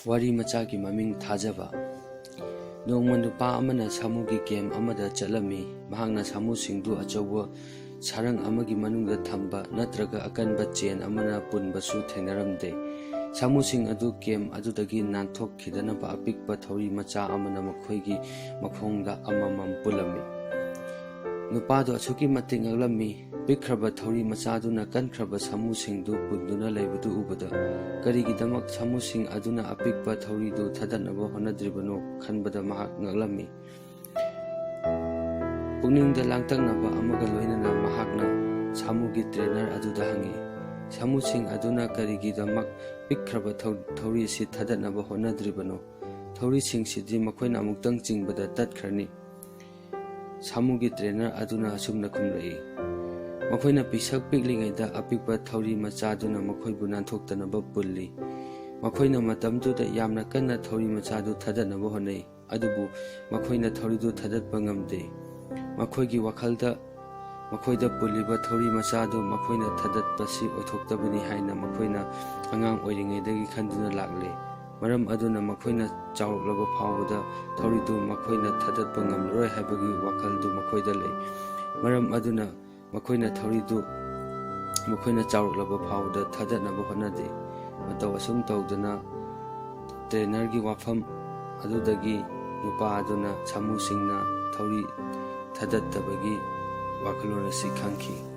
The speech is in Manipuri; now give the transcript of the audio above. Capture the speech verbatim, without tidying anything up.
ꯋꯥꯔꯤ ꯃꯆꯥꯒꯤ ꯃꯃꯤꯡ ꯊꯥꯖꯕ꯫ ꯅꯣꯡꯃ ꯅꯨꯄꯥ ꯑꯃꯅ ꯁꯥꯃꯨꯒꯤ ꯀꯦꯝ ꯑꯃꯗ ꯆꯠꯂꯝꯃꯤ꯫ ꯃꯍꯥꯛꯅ ꯁꯥꯃꯨꯁꯤꯡꯗꯨ ꯑꯆꯧꯕ ꯁꯔꯪ ꯑꯃꯒꯤ ꯃꯅꯨꯡꯗ ꯊꯝꯕ ꯅꯠꯇ꯭ꯔꯒ ꯑꯀꯟꯕ ꯆꯦꯟ ꯑꯃꯅ ꯄꯨꯟꯕꯁꯨ ꯊꯦꯡꯅꯔꯝꯗꯦ꯫ ꯁꯥꯃꯨꯁꯤꯡ ꯑꯗꯨ ꯀꯦꯝ ꯑꯗꯨꯗꯒꯤ ꯅꯥꯟꯊꯣꯛꯈꯤꯗꯅꯕ ꯑꯄꯤꯛꯄ ꯊꯧꯔꯤ ꯃꯆꯥ ꯑꯃꯅ ꯃꯈꯣꯏꯒꯤ ꯃꯈꯣꯡꯗ ꯑꯃꯃꯝ ꯄꯨꯜꯂꯝꯃꯤ꯫ ꯅꯨꯄꯥꯗꯨ ꯑꯁꯨꯛꯀꯤ ꯃꯇꯤꯛ ꯉꯛꯂꯝꯃꯤ꯫ ꯄꯤꯛꯈ꯭ꯔꯕ ꯊꯧꯔꯤ ꯃꯆꯥꯗꯨꯅ ꯀꯟꯈ꯭ꯔꯕ ꯁꯥꯃꯨꯁꯤꯡꯗꯨ ꯄꯨꯟꯗꯨꯅ ꯂꯩꯕꯗꯨ ꯎꯕꯗ, ꯀꯔꯤꯒꯤꯗꯃꯛ ꯁꯥꯃꯨꯁꯤꯡ ꯑꯗꯨꯅ ꯑꯄꯤꯛꯄ ꯊꯧꯔꯤꯗꯨ ꯊꯥꯗꯠꯅꯕ ꯍꯣꯠꯅꯗ꯭ꯔꯤꯕꯅꯣ ꯈꯟꯕꯗ ꯃꯍꯥꯛ ꯉꯛꯂꯝꯃꯤ꯫ ꯄꯨꯛꯅꯤꯡꯗ ꯂꯥꯡꯇꯛꯅꯕ ꯑꯃꯒ ꯂꯣꯏꯅꯅ ꯃꯍꯥꯛꯅ ꯁꯥꯃꯨꯒꯤ ꯇ꯭ꯔꯦꯅꯔ ꯑꯗꯨꯗ ꯍꯪꯉꯤ, "ꯁꯥꯃꯨꯁꯤꯡ ꯑꯗꯨꯅ ꯀꯔꯤꯒꯤꯗꯃꯛ ꯄꯤꯛꯈ꯭ꯔꯕ ꯊꯧ-, ꯊꯧꯔꯤ ꯑꯁꯤ ꯊꯥꯗꯠꯅꯕ ꯍꯣꯠꯅꯗ꯭ꯔꯤꯕꯅꯣ? ꯊꯧꯔꯤꯁꯤꯡꯁꯤꯗꯤ ꯃꯈꯣꯏꯅ ꯑꯃꯨꯛꯇꯪ ꯆꯤꯡꯕꯗ ꯇꯠꯈ꯭ꯔꯅꯤ꯫" ꯁꯥꯃꯨꯒꯤ ꯇ꯭ꯔꯦꯅꯔ ꯑꯗꯨꯅ ꯑꯁꯨꯝꯅ ꯈꯨꯝꯂꯛꯏ, "ꯃꯈꯣꯏꯅ ꯄꯤꯁꯛ ꯄꯤꯛꯂꯤꯉꯩꯗ ꯑꯄꯤꯛꯄ ꯊꯧꯔꯤ ꯃꯆꯥꯗꯨꯅ ꯃꯈꯣꯏꯕꯨ ꯅꯥꯟꯊꯣꯛꯇꯅꯕ ꯄꯨꯜꯂꯤ꯫ ꯃꯈꯣꯏꯅ ꯃꯇꯝꯗꯨꯗ ꯌꯥꯝꯅ ꯀꯟꯅ ꯊꯧꯔꯤ ꯃꯆꯥꯗꯨ ꯊꯥꯗꯠꯅꯕ ꯍꯣꯠꯅꯩ, ꯑꯗꯨꯕꯨ ꯃꯈꯣꯏꯅ ꯊꯧꯔꯤꯗꯨ ꯊꯥꯗꯠꯄ ꯉꯝꯗꯦ꯫ ꯃꯈꯣꯏꯒꯤ ꯋꯥꯈꯜꯗ ꯃꯈꯣꯏꯗ ꯄꯨꯜꯂꯤꯕ ꯊꯧꯔꯤ ꯃꯆꯥꯗꯨ ꯃꯈꯣꯏꯅ ꯊꯥꯗꯠꯄꯁꯤ ꯑꯣꯏꯊꯣꯛꯇꯕꯅꯤ ꯍꯥꯏꯅ ꯃꯈꯣꯏꯅ ꯑꯉꯥꯡ ꯑꯣꯏꯔꯤꯉꯩꯗꯒꯤ ꯈꯟꯗꯨꯅ ꯂꯥꯛꯂꯦ꯫ ꯃꯔꯝ ꯑꯗꯨꯅ ꯃꯈꯣꯏꯅ ꯆꯥꯎꯔꯛꯂꯕ ꯐꯥꯎꯕꯗ ꯊꯧꯔꯤꯗꯨ ꯃꯈꯣꯏꯅ ꯊꯥꯗꯠꯄ ꯉꯝꯂꯔꯣꯏ ꯍꯥꯏꯕꯒꯤ ꯋꯥꯈꯜꯗꯨ ꯃꯈꯣꯏꯗ ꯂꯩ꯫ ꯃꯔꯝ ꯑꯗꯨꯅ ꯃꯈꯣꯏꯅ ꯊꯧꯔꯤꯗꯨ ꯃꯈꯣꯏꯅ ꯆꯥꯎꯔꯛꯂꯕ ꯐꯥꯎꯕꯗ ꯊꯥꯗꯠꯅꯕ ꯍꯣꯠꯅꯗꯦ꯫" ꯃꯇꯧ ꯑꯁꯨꯝ ꯇꯧꯗꯅ ꯇ꯭ꯔꯦꯅꯔꯒꯤ ꯋꯥꯐꯝ ꯑꯗꯨꯗꯒꯤ ꯅꯨꯄꯥ ꯑꯗꯨꯅ ꯁꯥꯃꯨꯁꯤꯡꯅ ꯊꯧꯔꯤ ꯊꯥꯗꯠꯇꯕꯒꯤ ꯋꯥꯈꯜꯂꯣꯟ ꯑꯁꯤ ꯈꯪꯈꯤ꯫